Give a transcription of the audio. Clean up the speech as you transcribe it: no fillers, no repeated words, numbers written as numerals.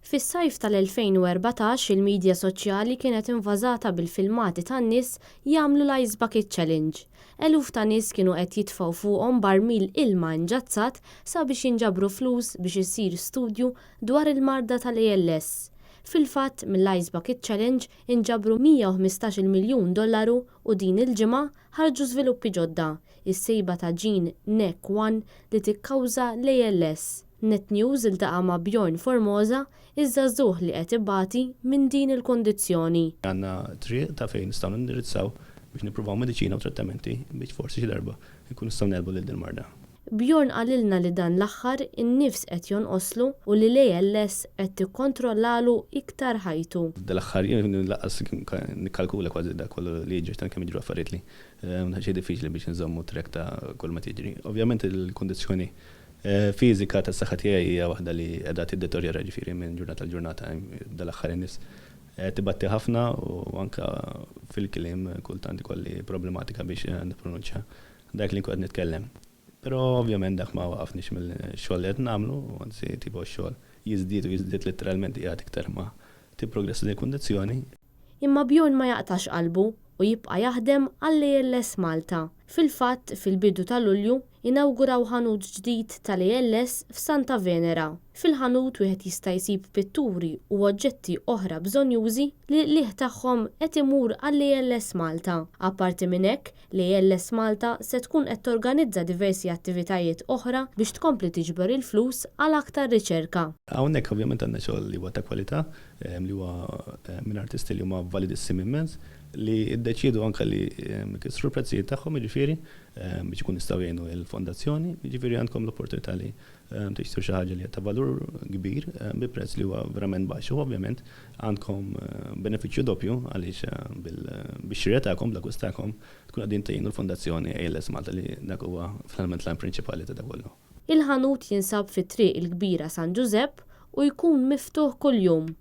Fis-sajf tal-2014 il-midja soċjali kienet invażata bil-filmati tan-nies jagħmlu l-Ice Bucket Challenge. Eluf ta' nies kienu qed jitfgħu fuqhom barmil ilma inġazzat sabiex jinġabru flus biex isir studju dwar il-marda tal-ALS. Fil-fatt, mill-Ice Bucket Challenge inġabru 115-il miljun dollaru u din il-ġimgħa ħarġu żviluppi ġodda, is-sejba ta' ġene NEC1 li tikkawża l-ALS. Net News iltaqa' ma' Bjorn Formosa, iż-żagħżugħ li qed ibati minn din il-kundizzjoni. Għandna triq ta' fejn nistgħu nindirizzaw biex nippruvaw mediċina u trattamenti biex forsi xi darba nkunu nistgħu negħlbu lil din marda. Bjorn qalilna li dan l-aħħar in-nifs qed jonqoslu u li l-ALS qed tikkontrollalu iktar ħajtu. Dal-aħħar jien lanqas nikkalkula kważi dak kollu li jiġri tant kemm jiġru affarijiet li xejn diffiċli biex inżommu track ta' kull ma tiġri. Ovvjament il-kundizzjoni fiżika tas-saħħa tiegħi hija waħda li qiegħda tiddeterjora, ġifieri minn ġurnata għal ġurnata dal-aħħar in-nies tibatti ħafna u anke fil-kliem kultant ikolli problematika biex nippronunċja dak li nkun qed nitkellem. Però ovvjament dak ma waqafniex mill-xogħol li qed nagħmlu, anzi tipo x-xogħol jiżdied u jiżdied litteralment qiegħed iktar ma tipprogressa din il-kundizzjoni. Imma Bjorn ma jaqtax qalbu u jibqa' jaħdem għall-ALS Malta. Fil-fatt, fil-bidu ta' Lulju, inawguraw ħanut ġdid tal-ALS f'Santa Venera. Fil-ħanut wieħed jista' jsib pitturi u oġġetti oħra bżonnjużi li l-qligħ tagħhom qed imur għall-ALS Malta. Apparti minn hekk, l-ALS Malta se tkun qed torganizza diversi attivitajiet oħra biex tkompli tiġbor il-flus għal aktar riċerka. Hawnhekk ovvjament għandna xogħol li huwa ta' kwalità, li huwa minn artisti li huma validissimi immens, li ddeċiedu anke li jkissru l-prezzijiet tagħhom, jiġifieri biex ikun jistgħu jgħinu l-fondazzjoni, jiġifieri għandkom l-opportunità li tixtru xi ħaġa li ta' valur kbir bi prezz li huwa verament baxx u ovvjament għandkom benefiċċju doppju għaliex bix-xirja tagħkom, bl-akkwist tagħkom tkun qegħdin tgħinu l-Fondazzjoni ALS Malta li dak huwa finalment l-għan prinċipali ta' dak kollu. Il-ħanut jinsab fi Triq il-Kbira San Ġużepp u jkun miftuħ kuljum.